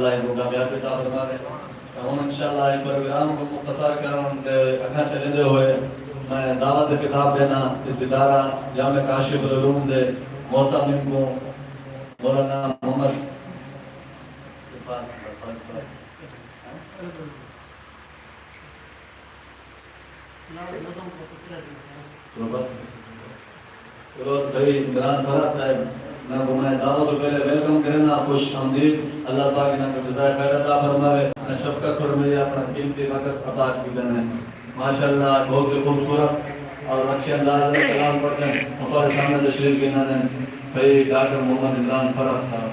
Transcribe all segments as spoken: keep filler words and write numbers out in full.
اللہ ایکوں کامیابی عطا فرماوے۔ تے ہݨ انشاءاللہ ایں پروگرام کوں مختصر کرݨ تے اڳاں چلیندے ہوئے میں دعوت دے خطاب ݙینداں اس ادارہ جامع کاشف العلوم دے مہتمم کوں، مولانا محمد چلو بھائی عمران فرح صاحب، انہاں کوں میں دعوت توں پہلے ویلکم کرینداں، خوش آمدید۔ اللہ پاک انہاں کوں جزائے خیر عطا فرماوے۔ انہاں شفقت فرمائی، اپݨا قیمتی وقت عطا کیتے نے۔ ماشاءاللہ بہت ہی خوبصورت اور اچھے انداز نال کلام پڑھدے نے۔ تہاݙے سامݨے تشریف گھن آندے نے بھائی ڈاکٹر محمد عمران فرح صاحب۔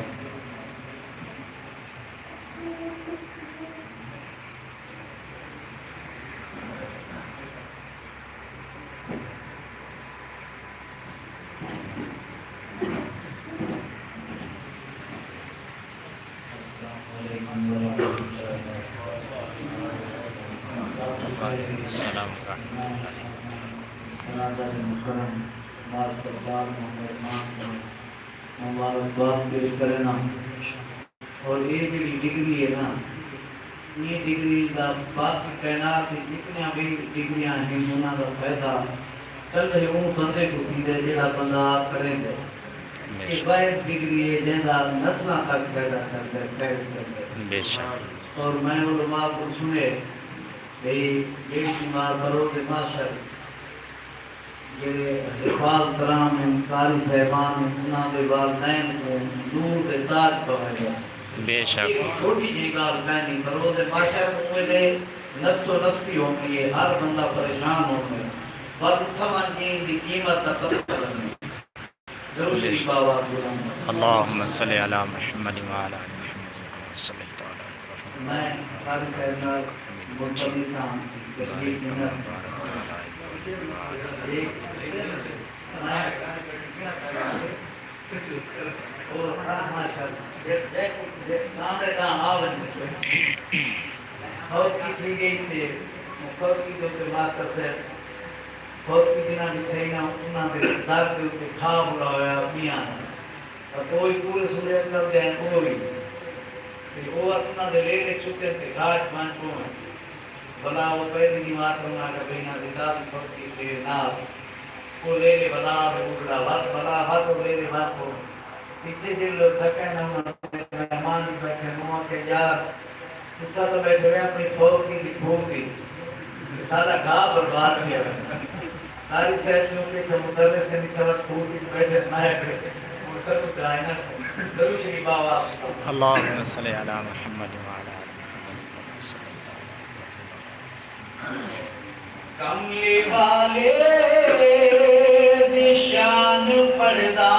وعلیکم السلام ورحمۃ اللہ۔ برادر محترم ماسٹر صاحب محمد خان کوں مبارکباد پیش کرینداں۔ اور اے جیڑھی ڈگری ہے نا، ایں ڈگری دا باقی کائنات وچ جتنیاں وی ڈگریاں ہن، انہاں دا فائدہ کلھے اوں بندے کوں تھیندے جیڑھا بندہ آپ کریندے۔ اے واحد ڈگری ہے جیندا نسلاں تک فائدہ تھیندے، فیض تھیندے۔ بے شک۔ اور میں علماء کوں سݨے بھئی جیڑھی دیوار بروز محشر جیڑھے حفاظ کرام ہن، قاری صاحبان ہن، انہاں دے والدین کوں نور دے تاج پویندن۔ بے شک۔ ہک چھوٹی جئی ڳالھ کائنی، بروز محشر اوں ویلے نفس و نفسی ہوندی ہے، ہر بندہ پریشان ہوندے، پر اتھاں ونڄ کے ایندی قیمت دا پتہ لڳدے۔ درود شریف آواز بلند۔ اللہم صل علی محمد وعلی آل محمد کما صلیت علی ابراہیم۔ میں قاری صاحب نال ملتمس ہاں، تشریف گھنس۔ اور ماشاءاللہ، جے، جے، جے نام دے نام آ ونڄے۔ فوت کی تھی ڳئی تے فوت کی دے اتے ماسٹر صاحب فوت کی جنہاں دی تھئی نا، انہاں دے در دے اتے کھا بلا ہویا میاں۔ تاں کوئی پورے سورے اندر ڳئے کوئی۔ تے او وقت انہاں دے لیلے چھٹے تے گھاٹ بن پوون۔ بلا او پہلی نماز انہاں کا بھئی انہاں دی دادی فوت کی دیر نال۔ او لیلے بلا وے اڈڑا وت بلا وت او لیلے وت پوون۔ پچھے جیڑھے لوک تھکے نہ انہاں دے مہمان وی بیٹھے، موں آکھیا، یار، تساں تاں بیٹھے ہوئے اپݨی فوت کیتی پھوک دی، تے ساݙا گھا برباد تھیا ویندے۔ قاری صاحب کیونکہ اتھاں مدرس ہن، اتھاں وت پھوک کیتی بیٹھے، میں آکھیا، ہݨ ساکوں کائناں کوں۔ درود شریف آواز۔ اللہم صل علی محمد وعلی آل محمد۔ کملی والے دی شان پڑھداں۔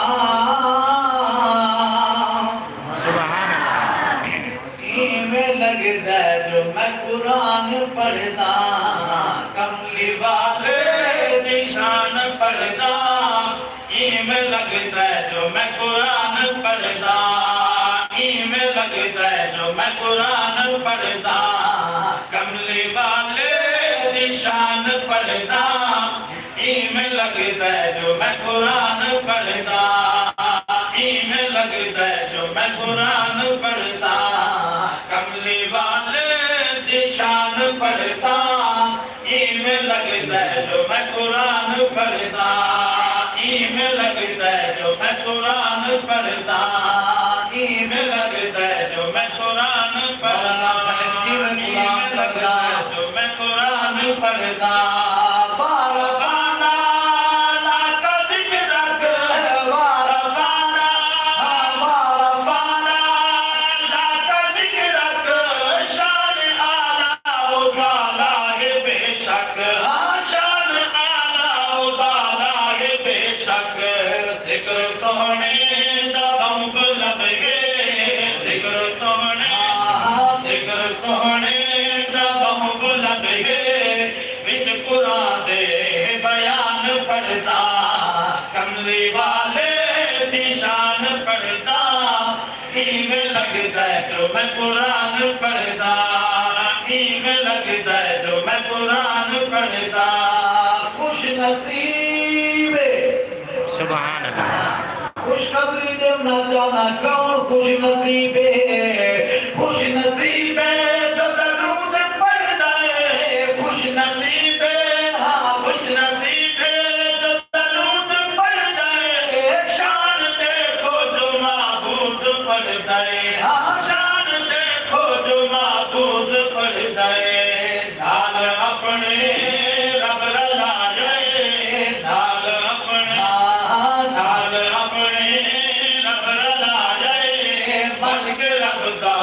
سبحان اللہ۔ ایویں لڳدے جو میں قرآن پڑھداں۔ کملی والے دی شان پڑھداں۔ ایویں لڳدے جو میں قرآن پڑھداں، ایویں لڳدے جو میں قرآن پڑھداں، کملی والے دی شان پڑھداں، ایویں لڳدے جو میں قرآن پڑھداں، ایویں لڳدے جو میں قرآن پڑھداں، کملی والے دی شان پڑھداں۔ ایویں لڳدے جو میں قرآن پڑھداں، ایویں لڳدے جو میں قرآن پڑھداں، ایویں لڳدے جو میں قرآن پڑھداں، ایویں لڳدے جو میں قرآن پڑھداں۔ بارہ فانا لا کا ذکر رکھ، بارہ فانا، بارہ فانا لا کا ذکر رکھ، شان اعلیٰ اتالا ہے بے شک، ہاں، شان اعلیٰ اتالا ہے بے شک۔ ذکر سوہݨے دا ٻہوں بلند ہے، ذکر سوہݨے، ذکر سوہݨے دا ٻہوں بلند ہے۔ وچ قرآن دے بیان پڑھداں، کملی والے دی شان پڑھداں۔ ایویں لڳدے جو میں قرآن پڑھداں، ایویں لڳدے جو میں قرآن پڑھداں۔ خوش نصیب۔ سبحان اللہ۔ خوشخبری ݙیوݨا چاہنداں، کون خوش نصیب ہے؟ خوش نصیب ہے جو درود پڑھدا ہے، خوش نصیب ہے، ہاں، خوش نصیب ہے جو درود پڑھدا ہے۔ شان ݙیکھو جو معبود پڑھدا ہے، ہاں، شان ݙیکھو جو معبود پڑھدا ہے۔ نال اپݨے رب رلائے، نال اپݨے، نال اپݨے رب رلائے، بلکہ رب دا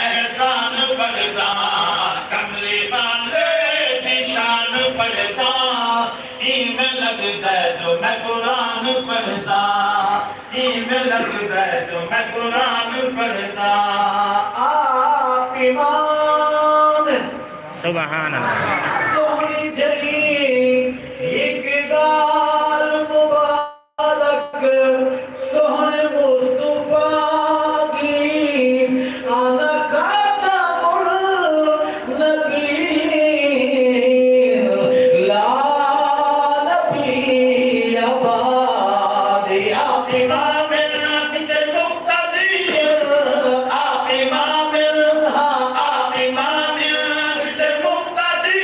احسان پڑھدا، کملی والے دی شان پڑھدا، ایویں لڳدا ہے جو میں قرآن پڑھدا۔ ایویں لڳدا ہے جو میں قرآن پڑھدا۔ آپ امام، سبحان اللہ۔ سوہݨی جئی ہک ڳالھ مبارک، سوہݨے مصطفیٰ دی، انا خاتم النبیین، لا نبی بعدی۔ آپ امام الحق چے مقتدی، آپ امام الحق، آپ امام الحق چے مقتدی،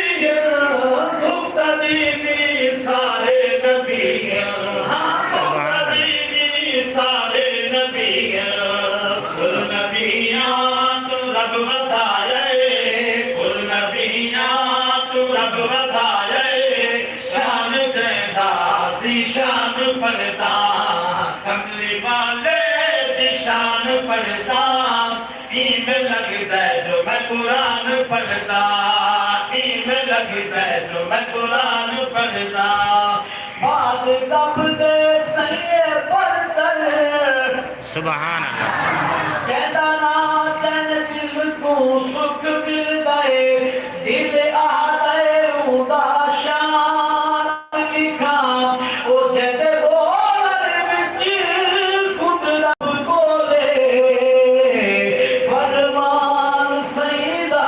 مقتدی بھی سارے نبی، ہاں، سبحان اللہ۔ مقتدی بھی سارے نبی۔ کل نبیاں توں رب ودھائے، کل نبیاں توں رب ودھائے، شان جیندا ذیشان پڑھدا، کملی والے دی شان پڑھدا، ایویں لڳدا ہے جو میں قرآن پڑھدا، ایویں لڳدا ہے جو میں قرآن پڑھدا۔ بعد رب دے سئیں برتر، سبحان اللہ۔ جیندا ناں چن دل کوں سکھ ملدا ہے، دل آہدا ہے اوندا شان لکھاں، او جیندے ٻولݨ وچ قدرت ٻولے، فرمان سئیں دا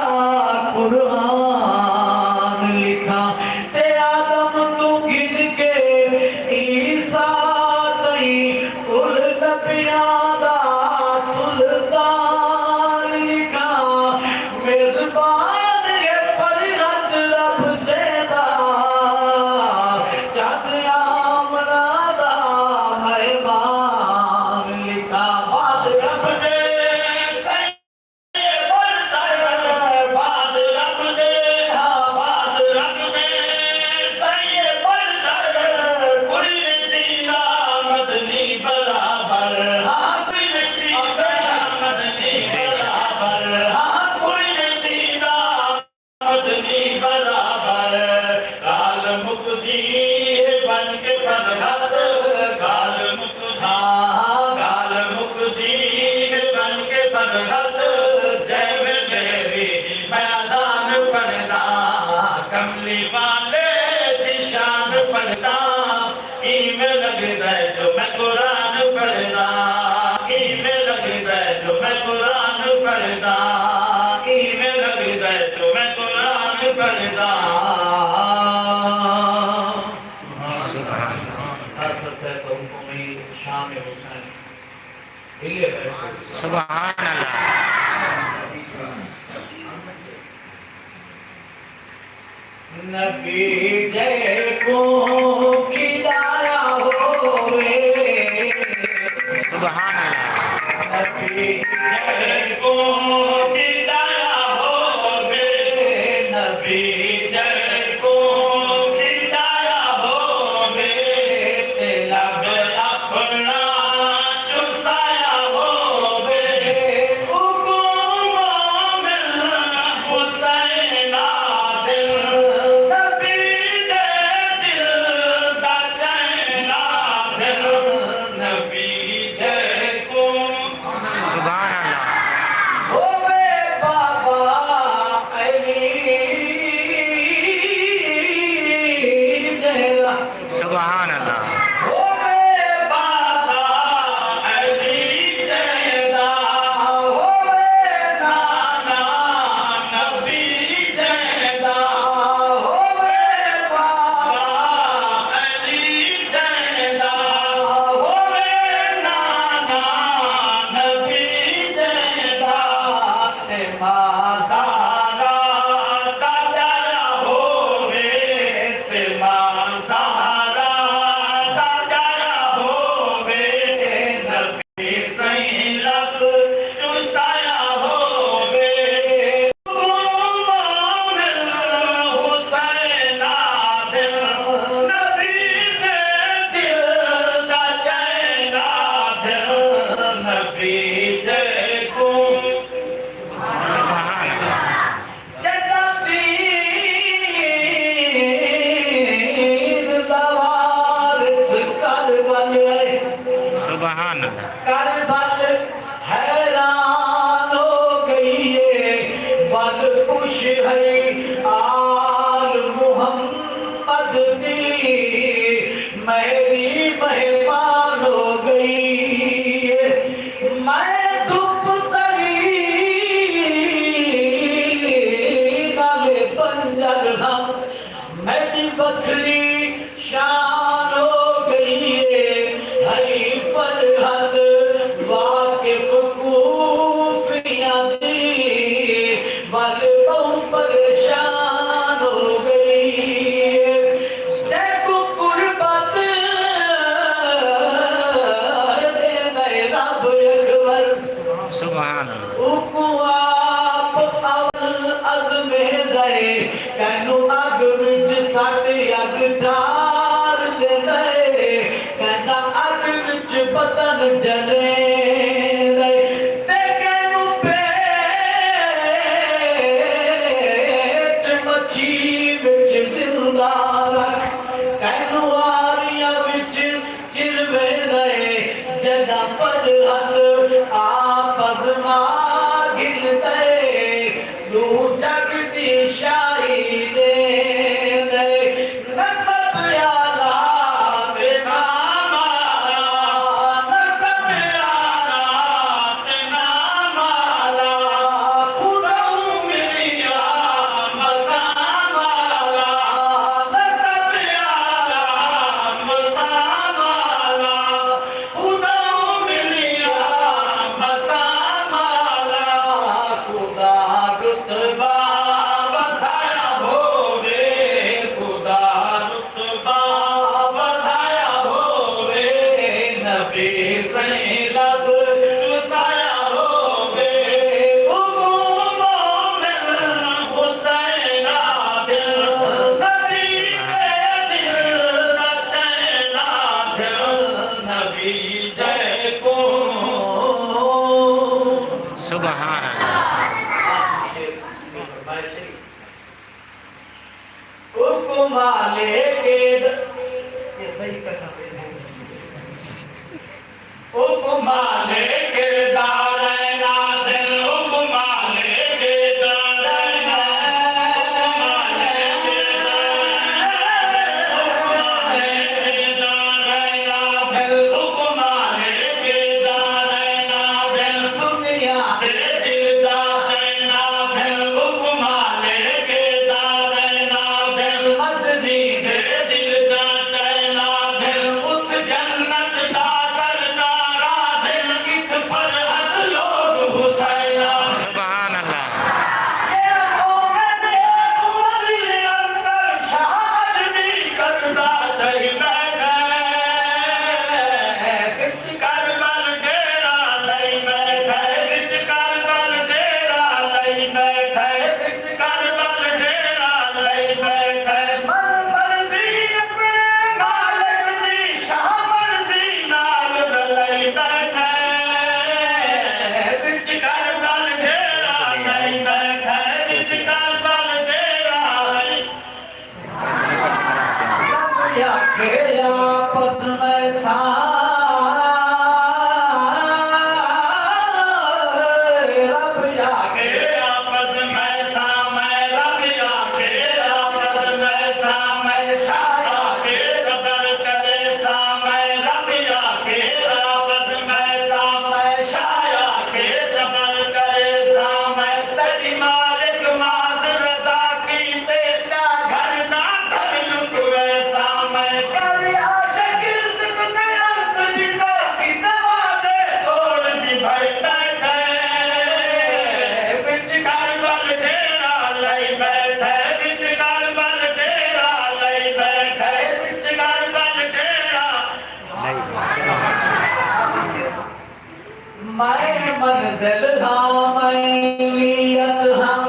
قرآن لکھاں۔ تے آدم توں گھن کے عیسیٰ تئیں کل نبیاں دا سلطان لکھاں۔ میزبان اے فرحت رب جیندا، چن آمنہ دا مہمان لکھاں۔ بس رب دے سئیں برتر، بعد رب دے، ہاں، بعد رب دے سئیں برتر، کوئی نئیں تھیندا مدنی برابر، ہاں، کوئی نئیں تھیندا مدنی برابر، ہاں، کوئی نئیں تھیندا مدنی برابر۔ ڳالھ مکدی ہے بن کے فرحت، ڳالھ مکدی، ڳالھ مکدی ہے بن کے فرحت، جے ویلے وی میں اذان پڑھدا، کملی والے دی شان پڑھدا۔ ایویں لڳدا ہے جو میں قرآن پڑھدا، ایویں لڳدا ہے جو میں قرآن پڑھدا، ایویں لڳدا ہے جو میں قرآن پڑھدا۔ سبحان اللہ۔ سبحان اللہ۔ نبی جیکوں کھݙایا ہووے۔ سبحان اللہ۔ نبی جیکوں کھݙایا ہووے، نبی جیکوں کھݙایا ہووے، تے لب اپݨا چسایا ہووے، اوکوں مومن حسین آہدن، نبی دے دل دا چین آہدن، نبی جیکوں۔ سبحان اللہ۔ زہرا دا ڈر ہووے، تے ماں زہرا دا ڈر ہووے، نبی سئیں لب چسایا ہووے۔ مومن حسین دل، نبی دے دل دا چین دل، نبی جیکوں سبحان اللہ۔ جیڑھا دین دا وارث کربل ہے۔ سبحان اللہ۔ کربل حیران ہو ڳئی ہے، ول خوش ہئی آل محمد دی، میݙی مہمان ہو ڳئی ہے۔ میں دھپ سڑی نال بنجر ہاں، میݙی وکھری شان ہو ڳئی ہے، ہئی فرحت واقف کوفیاں دی، ول ٻہوں پریشان ہو ڳئی ہے۔ جیکوں قربت ݙیندے رب اکبر، سبحان اللہ۔ اوکوں آپ اول ازمیندے، کینوں اڳ وچ سٹ اڳ ٹار ݙیندے، کیندا اڳ وچ بدن جلیندے، تے کینوں پیٹ مچھی وچ زندہ رکھ، کینوں آریاں وچ چرویندے، جیڑھا فرحت آپ ازما گھندے، ݙو جڳ دی شاہی ݙیندے۔ نسب اعلیٰ تے نام اعلیٰ، نسب اعلیٰ تے نام اعلیٰ، خداؤں ملیا مقام اعلیٰ، نسب اعلیٰ مقام اعلیٰ، خداؤں ملیا مقام اعلیٰ، خدا رتبہ ودھایا ہووے، خدا رتبہ ودھایا ہووے، نبی سئیں لب چسایا ہووے۔ اڳوں مومن حسین دل، نبی دے دل دا چین دل، نبی جیکوں۔ سبحان اللہ۔ حکم مالک، اے صحیح کرنا پئے۔ حکم مالک دارین دل، حکم مالک دارین، حکم مالک دارین، حکم مالک دارین دل، حکم مالک دارین دل، سنیاں دے دل دا چین دل، حکم مالک دارین دل، مدنی دے دل دا چین دل، ات جنت دا سردار دل، اک فرحت میں منزل ہاں، میں نیت ہاں۔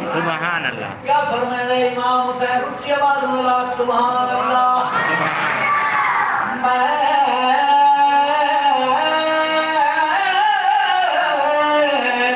سبحان اللہ۔ کیا فرمائے امام حسین؟ اچھی آواز میں لاکھ سبحان اللہ۔ سبحان اللہ۔ میں،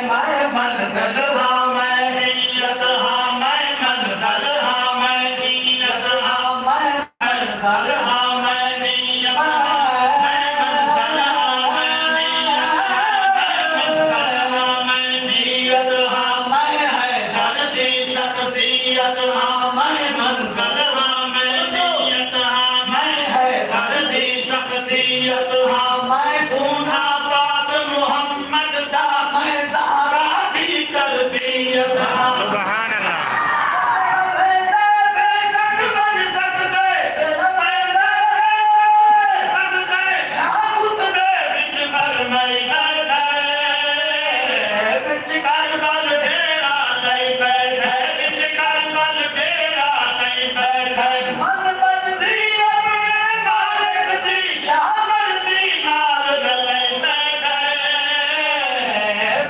میں منزل ہاں، میں نیت ہاں، میں منزل ہاں، میں نیت ہاں، میں منزل ہاں میں نیت ہاں، میں منزل ہاں میں نیت ہاں، میں منزل ہاں میں نیت ہاں، میں حیدر دی شخصیت ہاں، میں منزل ہاں میں نیت ہاں، میں حیدر دی شخصیت ہاں، میں ڈھونڈا پاک محمد دا، میں زہرا دی تربیت ہاں۔ سبحان اللہ۔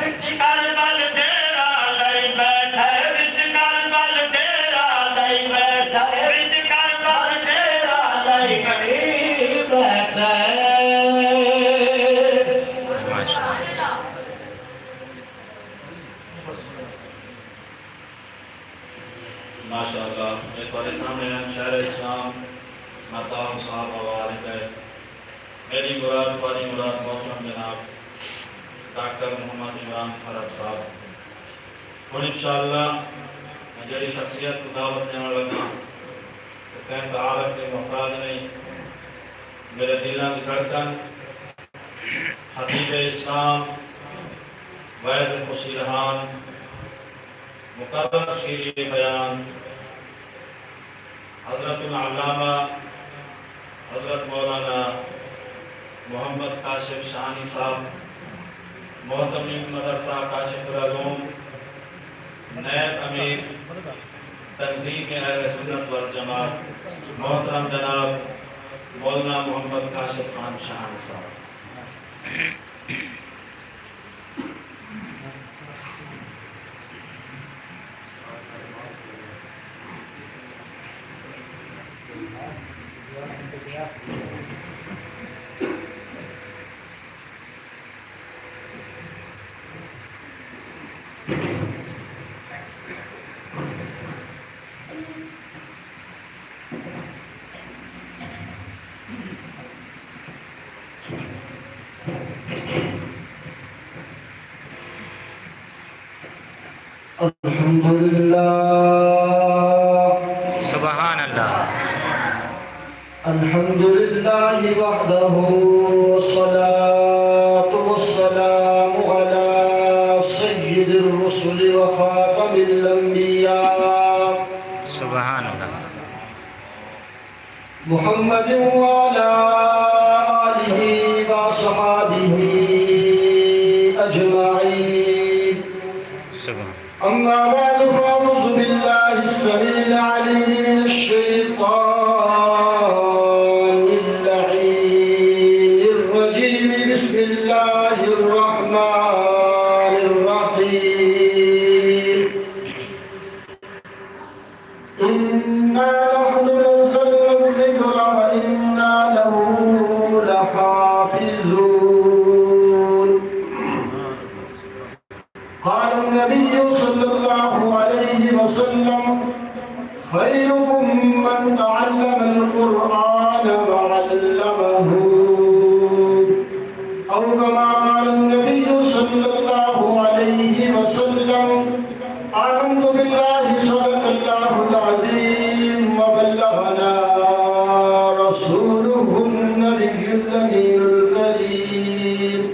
وچ کربل ڈیرہ لئی ٻیٹھے، وچ کربل ڈیرہ لئی ٻیٹھے، وچ کربل ڈیرہ لئی کہیں ٻیٹھے۔ ماشاءاللہ۔ ماشاءاللہ۔ اے تہاݙے سامݨے ہن شہر اسلام، مہتاب صاحب آواز ݙے۔ میݙی مراد، تہاݙی مراد محترم جناب ڈاکٹر محمد عمران خلف صاحب۔ ہݨ انشاءاللہ میں جیڑھی شخصیت کوں دعوت ݙیوݨ لڳا، تے کہیں تعارف دی محتاج نہیں، میݙے دلاں دی دھڑکن، خطیب اسلام، واعظ خوش الحان، مقرر شیریں بیان، حضرت العلامہ حضرت مولانا محمد کاشف شاہانی صاحب، مہتمم مدرسہ کاشف العلوم، نائب امیر تنظیم اہل سنت والجماعت، محترم جناب مولانا محمد کاشف خان شاہانی صاحب۔ الحمد للہ۔ سبحان اللہ۔ الحمد للہ وحدہ، والصلاة والسلام علی سید الرسل وخاتم الانبیاء۔ سبحان اللہ۔ محمد وعلى آله وأصحابه أجمعين۔ سبحان۔ أما بعد، فأعوذ بالله السميع العليم من الشيطان اللعين الرجيم۔ بسم الله الرحمن الرحيم۔ إنا نحن نزلنا الذكر وإنا له لحافظون۔ قال النبي صلى الله عليه وسلم: خيركم من تعلم القرآن وعلمه، أو كما قال النبي صلى الله عليه وسلم. آمنت بالله، صدق الله العظيم، وبلغنا رسوله النبي الأمين الكريم،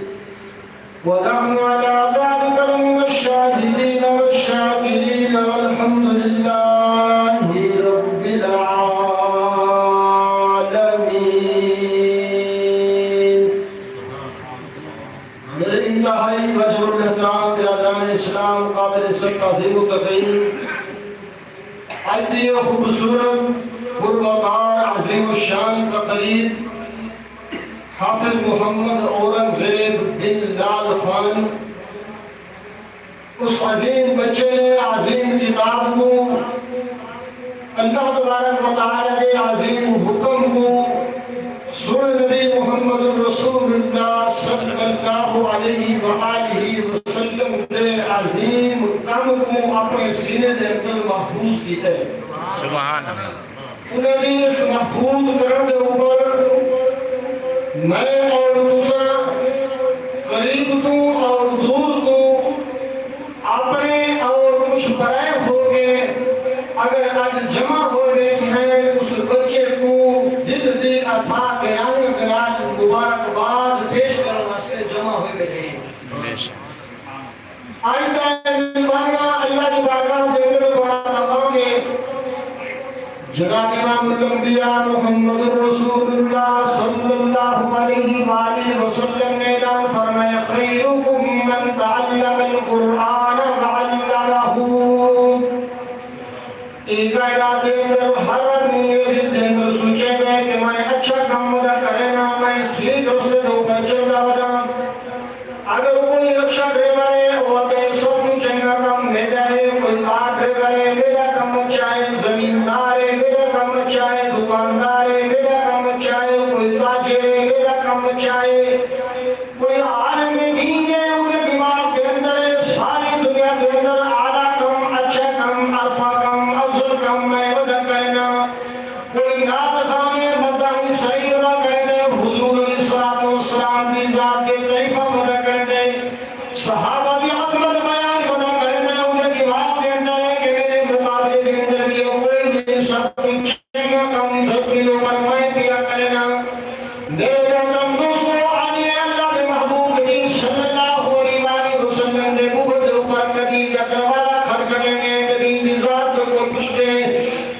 ونحن على ذلك لمن الشاهدين والشاكرين، والحمد لله رب العالمين۔ میرے انتہائی واجب الاحترام برادران اسلام، قابل عزت تعظیم و تقدیر، اڄ دی یہ خوبصورت، پروقار، عظیم الشان تقریر حافظ محمد اورنگزیب بن لال خان، اس عظیم بچے نے عظیم کتاب کوں، اللہ تبارک و تعالیٰ دے عظیم حکم کوں، سن نبی محمد رسول اللہ صلی اللہ علیہ وآلہ وسلم دے عظیم کم کوں اپنے سینے دے اندر محفوظ کیتا ہے۔ سبحان اللہ۔ انہاں دی اس محفوظ کرݨ دے اوپر میں اور تساں قریب توں اور دور توں، اپݨے اور کجھ پرائے ہو کے، اگر اڄ جمع ہوئے ٻیٹھے ہیں، اس بچے کوں جد دی عطا گرائیں گرائیں مبارکباد پیش کرݨ واسطے جمع ہوئے ٻیٹھے ہیں۔ بے شک۔ اڄ دا بارگاہ، اللہ دی بارگاہ دے اندر بڑا مقام ہے۔ جناب امام الانبیاء محمد رسول اللہ صلی اللہ علیہ وآلہ وسلم نے اعلان فرمایا، "خیرکم من تعلم القرآن وعلمہ۔" اے کائنات دے اندر ہر آدمی اے دل دے اندر سوچے گئے کہ میں اچھا کم ودا کرے نا، میں ٹھیک رستے دے اوپر چلدا ودا۔ اگر کوئی رکشہ ڈرائیور ہے، او آکھے سب توں چنگا کم میݙا ہے، کوئی کار ڈرائیور ہے، میݙا کم اچھا ہے، زمیندار ہے، میݙا کم اچھا ہے، دکاندار ہے، میݙا کم اچھا ہے، کوئی تاجر ہے، میݙا کم اچھا ہے، کوئی عالم دین ہے، اونکے دماغ دے اندر ہے، ساری دنیا دے اندر اعلیٰ کم، اچھا کم، ارفع کم، افضل کم میں ودا کرنا۔ کوئی نعت خوان ہے، مداحِ سعید ودا کریندے، حضور علیہ الصلوٰۃ والسلام دی ذات دے تعریفاں ودا کریندے، صحابہ دی عظمت بیان ودا کریندے، اونکے دماغ دے اندر ہے کہ میݙے مقابلے دے اندر بھی کوئی نہیں، سب کوں چنگا کم دھرتی دے اوپر میں پیا کرے نا۔ میرے محترم دوستو، آج اے اللہ دے محبوب نبی صلی اللہ علیہ وآلہ وسلم دے منہ دے اوپر نبی دا دروازہ کھڑکدے نے، نبی دی ذات دے کول پچھدے،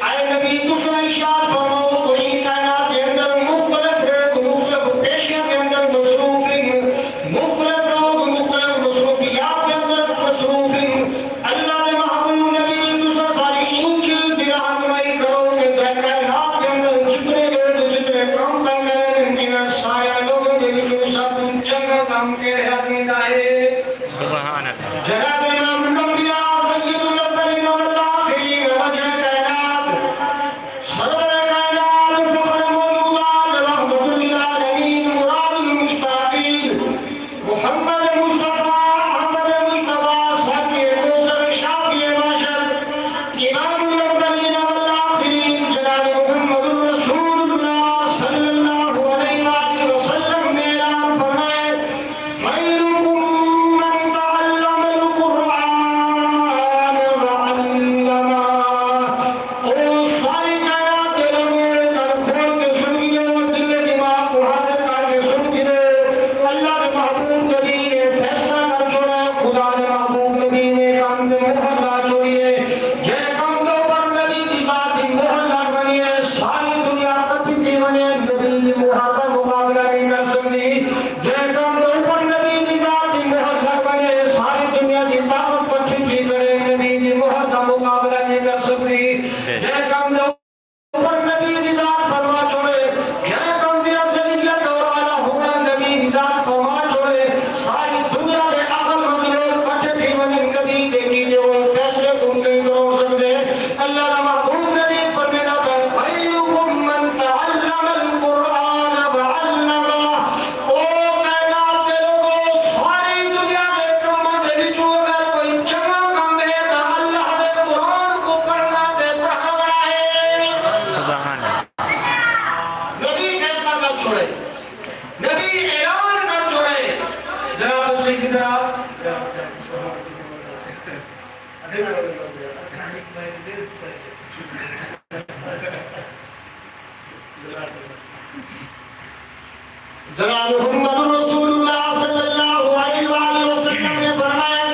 اے نبی، تساں ارشاد فرماؤ، تہاݙی کائنات دے اندر مختلف لوگ مختلف پیشیاں دے اندر مصروف ہن، مختلف لوگ مختلف مصروفیات دے اندر مصروف ہن۔ اللہ دے محبوب نبی، تساں ساݙی ایں چیز دی رہنمائی کرو کہ کائنات دے اندر جتنے لوگ جتنے کم پئے کرن، انہاں سارے لوگوں دے وچوں سب توں چنگا کم کیڑھے آدمی دا ہے؟ سبحان اللہ۔ جناب امام الانبیاء سید الاولین والآخرین وجہ کائنات، سرور کائنات، فخر موجودات، رحمت للعالمین، مراد المشتاقین، محمد مصطفیٰ، احمد مجتبیٰ، ساقی کوثر، شافی محشر، امام الاولین والآخرین، جناب محمد رسول اللہ صلی اللہ علیہ وآلہ وسلم نے اعلان فرمائے، خیرکم من تعلم القرآن وعلمہ۔ او ساری کائنات دے لوگو، کن کھول کے سن گھنو، دل دماغ کوں حاضر کر کے سن گھنو۔ اللہ دے محبوب نبی نے فیصلہ کر چھوڑا ہے، خدا دے محبوب نبی نے کم تے مہر لا چھوڑی ہے۔ جے کم دے اوپر نبی دی ذات دی مہر لگ ونڄے، ساری دنیا کٹھی تھی ونڄے، نبی دی مہر دا مقابلہ نہیں کر سکدی۔ جے کم دے اوپر نبی دی ذات دی مہر لگ ونڄے، ساری دنیا دی طاقت کٹھی تھی کھڑے، نبی دی مہر دا مقابلہ نہیں کر سکدی۔ جے کم دے اوپر نبی دی ذات فرما چھوڑے، جے کم دی افضلیت اور اعلیٰ ہونا نبی دی ذات فرما چھوڑے، ساری دنیا دے عقل مند لوگ کٹھے تھی ونڄن، نبی دے کیتے ہوئے فیصلے کوں نہیں توڑ سکدے۔ اللہ دا محبوب نبی فرمیدا پئے، خیرکم من تعلم القرآن وعلمہ۔ او کائنات دے لوگو، ساری دنیا دے کماں دے وچوں اگر کوئی چنگا کم ہے تاں اللہ دے قرآن کوں پڑھݨا تے پڑھاوݨا ہے۔ سبحان اللہ۔ نبی فیصلہ کر چھوڑے، نبی اعلان کر چھوڑے۔ جناب سیدنا جناب محمد رسول اللہ صلی اللہ علیہ وآلہ وسلم نے فرمایا،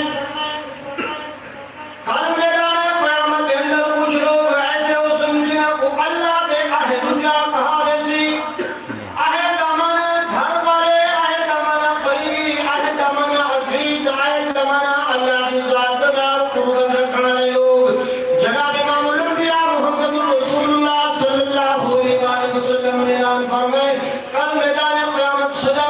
کل میدان قیامت دے اندر کجھ لوگ ایسے ہوسن جنہاں کوں اللہ دے اہد اللہ کہا ویسی۔ عہد دا معنی گھر والے، عہد دا معنی قریبی، عہد دا معنی عزیز، عہد دا معنی اللہ دی ذات دے نال قربت رکھݨ والے لوگ۔ جناب امام الانبیاء محمد رسول اللہ صلی اللہ علیہ وآلہ وسلم نے اعلان فرمائے، کل میدان قیامت سجا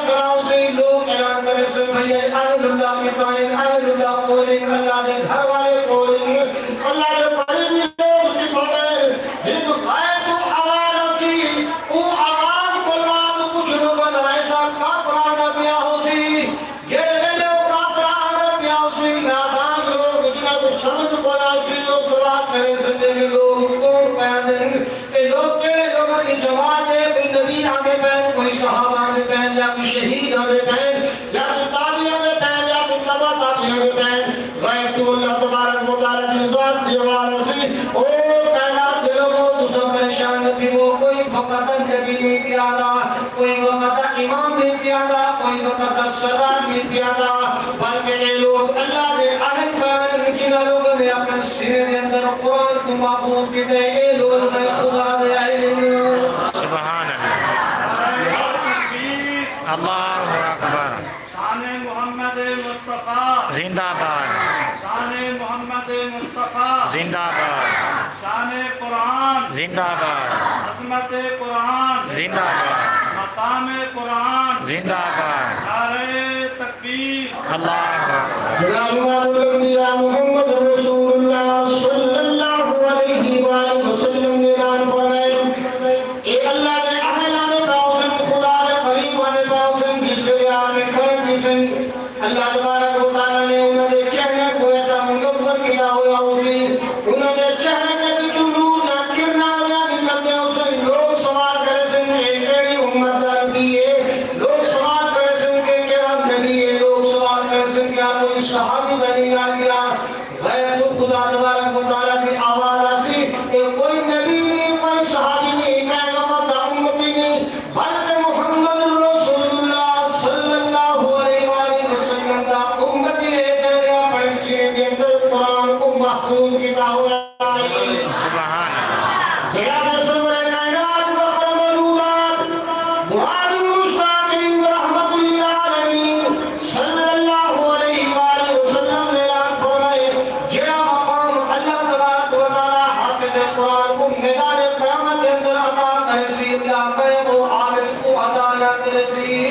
کرے سڳدے نے لوگ کون پئے آندن؟ اے لوگ کیڑھے لوگاں دی جماعت ہے؟ کوئی نبی آندے پئن، کوئی صحابہ آندے پئن، یا کوئی شہید آندے پئن، یا کوئی تابعی آندے پئن، یا کوئی تبع تابعی آندے پئن۔ غیب توں اللہ تبارک و تعالیٰ دی ذات دی آواز اسی۔ او کائنات دے لوگو، تساں پریشان نہ تھیوو، کوئی وقت تک نبی نہیں پیا آندا، کوئی وقت تک امام نہیں پیا آندا، کوئی وقت تک سردار نہیں پیا آندا، بلکہ اے لوگ اللہ دے اہل پئے آندن، جنہاں لوگوں نے اپنے سینے دے اندر قرآن کوں محفوظ کیتے، اے لوگ میں خدا دے اہل ہن۔ سبحان اللہ۔ اللہ اکبر۔ شان محمد مصطفیٰ۔ زندہ باد۔ شان محمد مصطفیٰ۔ زندہ باد۔ شان قرآن۔ زندہ باد۔ عظمت قرآن۔ زندہ باد۔ مقام قرآن۔ زندہ باد۔ نعرہ تکبیر۔ اللہ اکبر۔ جناب امام الانبیاء محمد رسول اللہ صلی اللہ علیہ وآلہ وسلم نے اعلان فرمائے، اے اللہ دے اہل آندے پئے ہوسن، خدا دے قریب آندے پئے ہوسن، جس ویلے آ کے کھڑے تھیسن، اللہ تبارک و تعالیٰ نے انہاں دے چہرے کوں ایسا منور کیتا ہویا ہوسی، انہاں دے چہرے دے وچوں نور دیاں کرناں ودیاں نکلدیاں ہوسن، لوگ سوال کریسن، اے کیڑھی امت دا نبی ہے؟ لوگ سوال کریسن کہ کیڑھا نبی ہے؟ لوگ سوال کریسن، کیا کوئی صحابی تاں نہیں آ ڳیا؟ غیب توں خدا تبارک و تعالیٰ دی آواز آسی، اے کوئی نبی نہیں، کوئی صحابی نہیں، کائے وقت دا امتی نہیں، بلکہ محمد رسول اللہ صلی اللہ علیہ وآلہ وسلم دا امتی ہے، جنہیں اپنے سینے دے اندر قرآن کوں محفوظ کیتا ہویا ہے۔ سبحان اللہ۔ جناب سرور کائنات و اکرم المولود، مراد المشتاقین رحمت للعالمین، صلی اللہ علیہ وآلہ وسلم نے اعلان فرمائے، جیڑھا مقام اللہ تبارک و تعالیٰ حافظ قرآن کوں میدان قیامت دے اندر عطا کریسی، اللہ کہیں او عابد کوں عطا نہ کریسی۔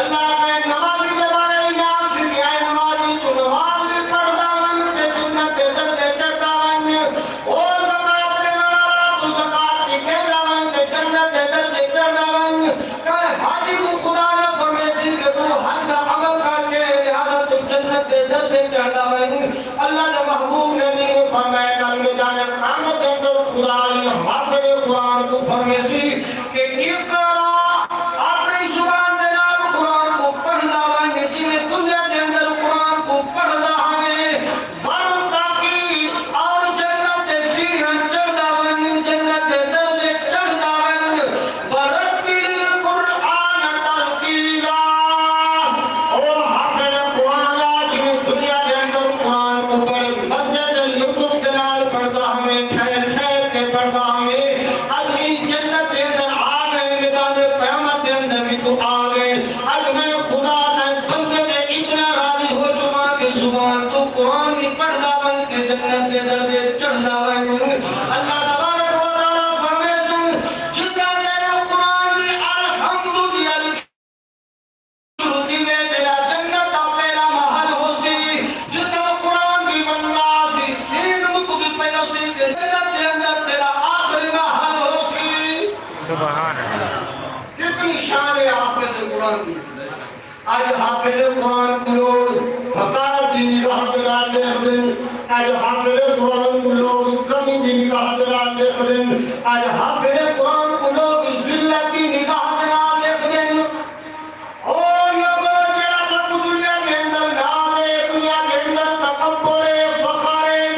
اللہ کہیں نمازی دے بارے انعام سکھائے، نمازی توں نماز وی پڑھدا ونڄ تے جنت دے درجے چڑھدا ونڄ۔ او زکوٰۃ ݙیوݨ والا، توں زکوٰۃ وی ݙیندا ونڄ تے جنت دے درجے چڑھدا ونڄ۔ کہیں حاجی کوں خدا نہ فرمیسی کہ توں حج دا عمل کر کے، لہذا توں جنت دے درجے چڑھدا ونڄ۔ اللہ دے محبوب نے نبی کوں فرمایا، کل میدان قیامت دے اندر خدا علی حافظ قرآن کوں فرمیسی کہ اقرا، اپݨی زبان دے نال قرآن کوں پڑھدا ونڄ، جیویں دنیا دے اندر قرآن کوں پڑھدا ہاویں، ورتقی، اور جنت دے سیڑھیاں چڑھدا ونڄ، جنت دے درجے چڑھدا ونڄ۔ ورتل القرآن ترتیلا۔ او حافظ قرآن آ، جیویں دنیا دے اندر قرآن کوں بڑے مزے تے لطف دے نال پڑھدا ہاویں، ٹھہر ٹھہر کے پڑھدا ہاویں، اڄ وی جنت دے اندر آ ڳئے، میدان قیامت دے اندر وی توں آ ڳئے۔ اڄ میں خدا تیں بندے تے اتنا راضی ہو چکاں کہ زبان توں قرآن وی پڑھدا ونڄ تے جنت دے درجے چڑھدا ونڄ۔ اللہ تبارک و تعالیٰ فرمیسن، جتھاں تیݙے قرآن دی الحمد دی الف شروع تھیوے، تیݙا جنت دا پہلا محل ہوسی۔ جتھاں قرآن دی والناس دی سین مکدی پئی ہوسی تے جنت دے اندر تیݙا آخری محل ہوسی۔ سبحان اللہ۔ کتنی شان ہے حافظ قرآن دی۔ اڄ حافظ قرآن کوں لوگ حقارت دی نگاہ دے نال ݙیکھدن، اڄ حافظ قرآن کوں لوگ کمی دی نگاہ دے نال ݙیکھدن، اڄ حافظ قرآن کوں لوگ ذلت دی نگاہ دے نال ݙیکھدن۔ او لوگو، جیڑھا تہاکوں دنیا دے اندر ناز ہے، دنیا دے اندر تکبر ہے، فخر ہے،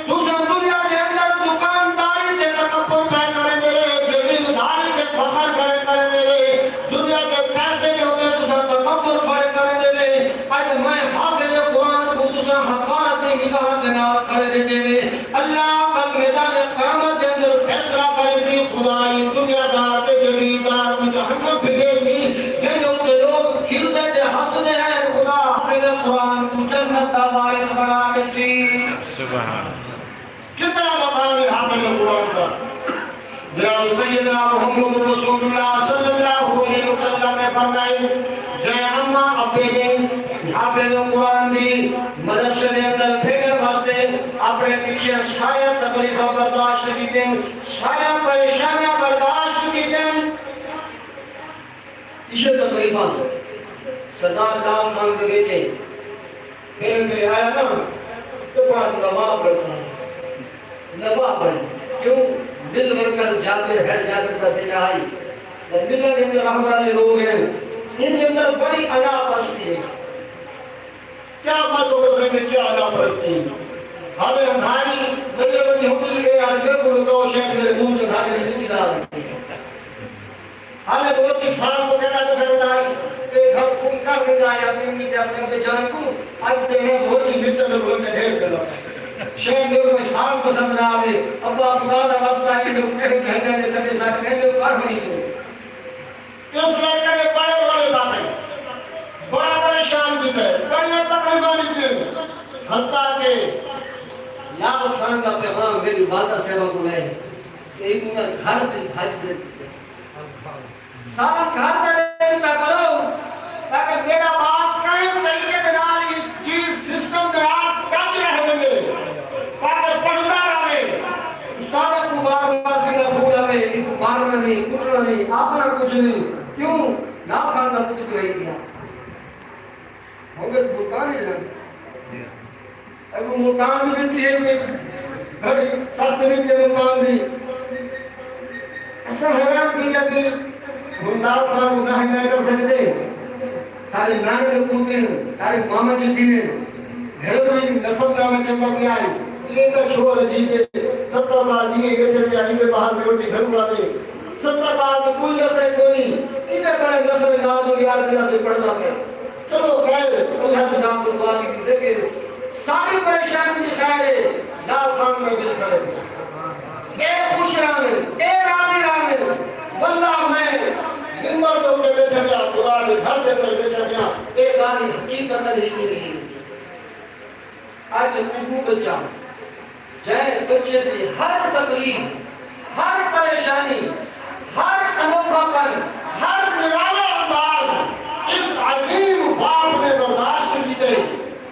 تساں دنیا دے اندر دکانداری تے تکبر پئے کریندے وے، زمینداری تے فخر کھڑے کریندے وے، دنیا دے پیسے دے اتے تساں تکبر کھڑے کریندے وے۔ اڄ میں حافظ قرآن کوں تساں حقارت دی نگاہ دے نال کھڑے ݙیندے وے۔ اللہ کل میدان قیامت دے اندر فیصلہ کریسی، خدائی دنیا دار تے جمیل دار کوں جہنم بھیجیسی، جیندے اتے لوگ کھلدے تے ہسدے ہن۔ خدا حافظ قرآن کوں جنت دا وارث بݨا ݙیسی۔ سبحان اللہ۔ کتنا مقام ہے حافظ قرآن دا۔ جناب سیدنا محمد رسول اللہ صلی اللہ علیہ وسلم نے فرمائے، جئیں اماں ابے نے حافظ قرآن دی مدرسے دے اندر بھیجݨ واسطے اپݨے پچھے ساریاں تکلیفاں برداشت کیتن، ساریاں پریشانیاں برداشت کیتن۔ ایشے تکلیفاں سردار لال خان دے بیٹے میرے گھر آیا نا، تو بڑا نواب لڑکا ہے۔ گواہ بݨے۔ کیوں؟ مل ورکر جابر ہیݨ جابر دا بیٹا ہئی۔ تے ملاں دے اندر رہݨ والے لوگ ہن۔ ان دے اندر بڑی انا پرستی ہے۔ کیا مت ہو سکے، کیا انا پرستی ہے۔ ہمیں اندھاری وجہ وجہ ہوتی ہے، یار میرے کو لگاؤ شاید میرے منہ سے دھاگے میں مٹی لا رہی ہے۔ ہالے بہت ہی سال کو کہنا تو سمجھدار ہے، تے گھر فون کر کے جائے اپنی امی تے اپنے ابے جان کو، اڄ تے میں بہت ہی بچے میں بہت ڈھیر کر۔ شاید میرے کو سال پسند نہ آوے، ابا خدا دا واسطہ ہے کہ لوگ کہڑے جھنڈے دے تھلے سٹ میں جو کر ہوئی تو۔ اس لڑکے نے بڑے بڑے باتیں، بڑا پریشان کیتا ہے، بڑیاں تکلیفاں دیتی ہیں، حتیٰ کہ لال خان دا پیغام میری والدہ صاحبہ کو لے کہ انہاں گھر دی بھج دے۔ سارا گھر دا ݙیکھدا کرو، تاکہ میݙا ٻال کہیں طریقے دے نال ایں چیز سسٹم دے آ ٹچ رہ ونڄے، تاکہ پڑھدا رہے۔ استاد کوں بار بار سیدھا فون آوے، اینکوں مارنا نہیں، کٹنا نہیں، آکھنا کچھ نہیں۔ کیوں؟ نہ کھان دا پتر جو ہے کیا؟ ہونگے تو ملتان ہی رہن۔ اگو ملتان دی مٹی ہے، کوئی بڑی سخت مٹی ہے ملتان دی۔ اساں حیران تھی ڳئے کہ ہن لال خان کوں نہ ہدایت کر سڳدے۔ سارے نانے دے پوتر ہن، سارے ماما جی تھی نے، گھر کوئی نسب نامہ چلدا پیا ہے۔ یہ تو چھوڑ جی تے ستر بار دیے گچے تے علی دے باہر روٹی گھر والے۔ ستر بار دی کوئی نسل کوئی نہیں۔ ایندے بڑے نسل ناز و یار دے پڑھدا پیا۔ چلو خیر، اللہ دی ذات دعا کیتی سے کہ ساری پریشانی دی خیر ہے، لال خان دا دل کھڑے۔ اے خوش رہوے، اے راضی رہوے۔ واللہ میں ممبر دے اتے بیٹھا گیا، خدا دے گھر دے اتے بیٹھا گیا، اے گالھ حقیقت ہی نہیں۔ اڄ اوہو ٻچہ جئیں ٻچے دی ہر تکلیف، ہر پریشانی، ہر انوکھا پن، ہر نرالا انداز اس عظیم باپ نے برداشت کیتے،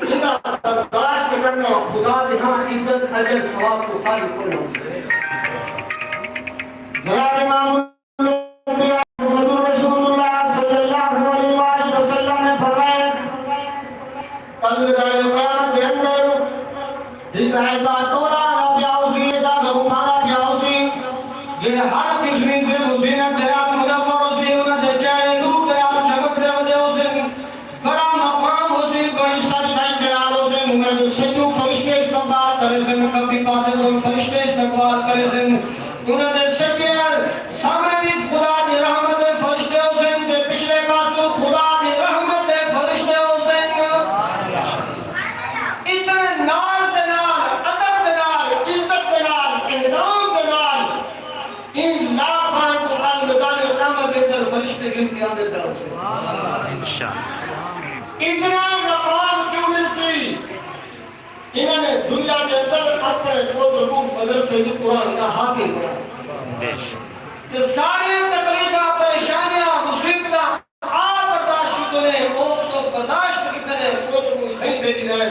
جنہاں برداشت کرنا خدا دے ہاں عزت، اجر، ثواب توں خالی کوئی نہ ہو سڳدے۔ جناب امام محمد رسول اللہ صلی اللہ علیہ وآلہ وسلم نے فرمایا، کل میدان قیامت دے اندر ہک ایسا ٹولا آندا پیا ہوسی، ایسا گروپ آندا پیا ہوسی، جڑے ہر قسمی زیب و زینت دے نال منور ہوسی، انہاں دے چہرے نور دے نال چمکدے ودے ہوسن۔ بڑا مقام ہوسی، بڑی سجدہ دے نال ہوسن، انہاں دے سجوں فرشتے استقبال کریسن، کھبی پاسے توں فرشتے استقبال کریسن، انہاں دے سجے سامݨے وی خدا دی رحمت دے فرشتے ہوسن تے پچھلے پاسوں خدا دی رحمت دے فرشتے ہوسن۔ اتنے ناز دے نال، ادب دے نال، عزت دے نال، احترام دے نال ایں لال خان کوں کل میدان قیامت دے اندر فرشتے گھن کے آندے پئے ہوسن۔ انشاءاللہ۔ اتنا مقام کیوں ملسی؟ انہاں نے دنیا دے اندر اپݨے پتر کوں مدرسے وچ قرآن دا حافظ بݨایا۔ بے شک۔ تے ساریاں تکلیفاں، پریشانیاں، مصیبتاں آپ برداشت کیتے نے، اوکھ سوکھ برداشت کیتے نے، پتر کوں کہیں بھیجی رہے۔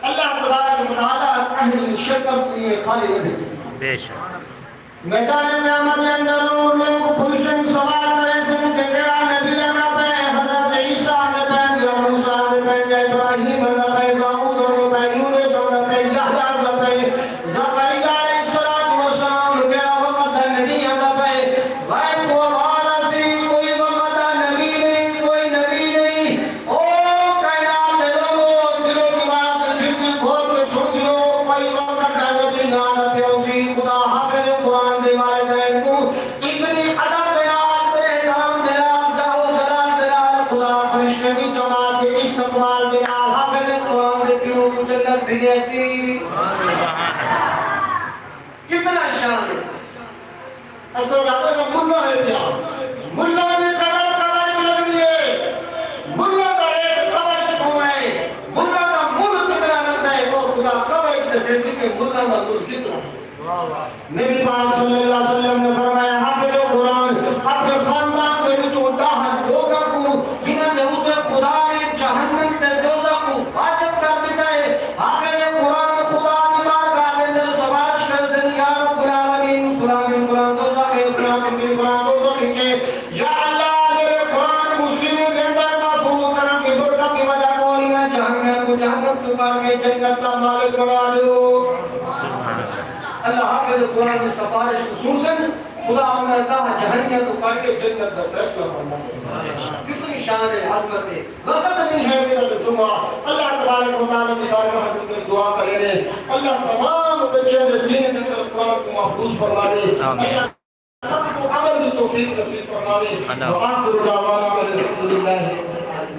اللہ تبارک و تعالیٰ اہل مشقت کوں ایویں خالی نہ بھیجے۔ بے شک۔ میدان قیامت دے اندر او لوگ پچھسن، سوال کریسن کہ کیڑھا نبی آندا پئے؟ حضرت عیسیٰ آندے پئن یا موسیٰ آندے پئن یا ابراہیم آندا پئے، داؤد آندے پئے، یونس آندا پئے، یحییٰ آندا پئے، زکریا علیہ الصلوٰۃ والسلام کیڑھا وقت دا نبی آندا پئے؟ غیب کوں آواز آسی، کوئی وقت دا نبی نہیں، کوئی نبی نہیں۔ او کائنات دے لوگو، دل و دماغ دی کھڑکی کھول کے سݨ گھنو، کوئی وقت دا نبی نہ آندا پیا ہوسی۔ خدا حافظ قرآن دے والدین کوں اتنی ادب دے نال، اتنے احترام دے نال، جاہ و جلال دے نال، خدا فرشتے دی جماعت دے استقبال دے نال حافظ قرآن دے پیو کوں جنت بھیجیسی۔ کتنا شان ہے۔ اساں دا کوئی ملا ہے پیا۔ ملا دی قدر قبر وچ لڳدی ہے۔ ملا دا ریٹ قبر وچ پووݨا ہے۔ ملا دا مل کتنا لڳدا ہے، او خدا قبر وچ ݙسیسی کہ ملا دا مل کتنا ہے۔ نبی پاک صلی اللہ علیہ وسلم نے فرمایا، حافظ قرآن اپݨے خاندان دے وچوں ݙاہ لوکاں کوں، جنہاں دے اتے خدا نے جہنم تے دوزخ کوں واجب کر ݙتا ہے۔ حافظ قرآن خدا دی بارگاہ دے اندر سفارش کریسن، یا رب العالمین، فلاں بن فلاں دوزخ ہے، فلاں بن فلاں دوزخ ہے۔ یا اللہ، میرے قرآن کوں سینے دے اندر محفوظ کرݨ دی برکت دی وجہ کوں انہاں جہنم کوں جہنم توں کڈھ کے جنت دا مالک بݨا ݙیو۔ سبحان اللہ۔ اللہ حافظ قرآن دی سفارش خصوصاً خدا اللہ تعالیٰ جہنمیاں توں کڈھ کے جنت دا فیصلہ فرماوے۔ کتنی شان ہے، عظمت ہے۔ وقت نہیں ہے میرا زمرہ، اللہ تبارک و تعالیٰ دی بارگاہ دے اندر دعا کرے نے۔ اللہ تمام بچیاں دے سینے دے اندر قرآن کو محفوظ فرماوے۔ آمین۔ اللہ سب کو عمل دی توفیق نصیب فرماوے۔ آمین۔ وآخر دعوانا ان الحمد للہ رب العالمین۔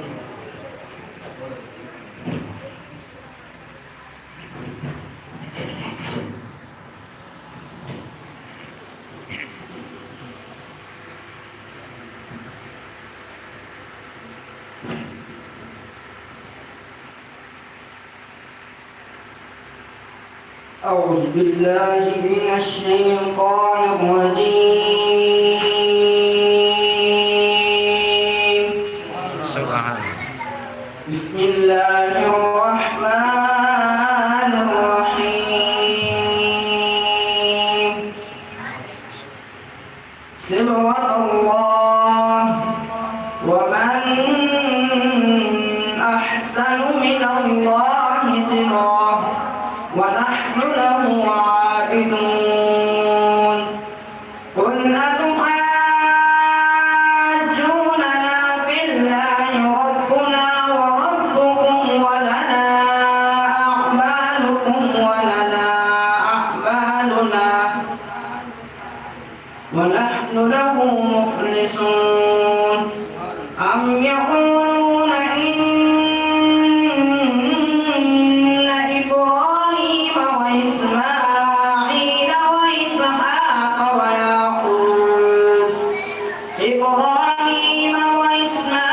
أعوذ بالله من الشيطان الرجيم۔ سبحان الله۔ بسم الله الرحمن الرحيم۔ صبغة الله، ومن أحسن من الله صبغة، ونحن له عابدون۔ قل أتحاجوننا في الله ربنا وربكم ولنا أعمالكم ولنا أعمالنا ونحن له مخلصون۔ أم يقولون إن إبراهيم وإسماعيل وإسحاق ويعقوب، إبراهيم وإسماعيل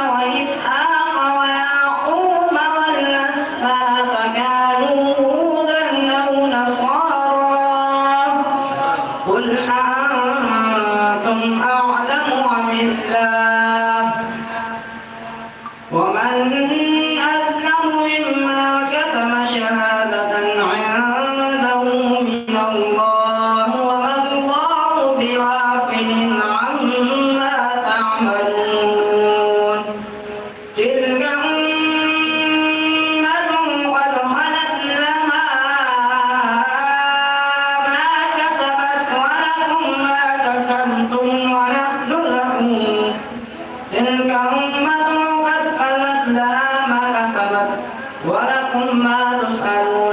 وإسحاق ويعقوب والأسباط كانوا هودا أو نصارى، قل أأنتم أعلم أم الله؟ ومن أظلم ممن كتم شهادة عنده من الله، وما الله بغافل عما تعملون. تلك أمة قد خلت لها ما كسبت ولكم ما كسبتم ونحن له، تلك أمة قد خلت لها ما كسبت ولكم ما تسألون.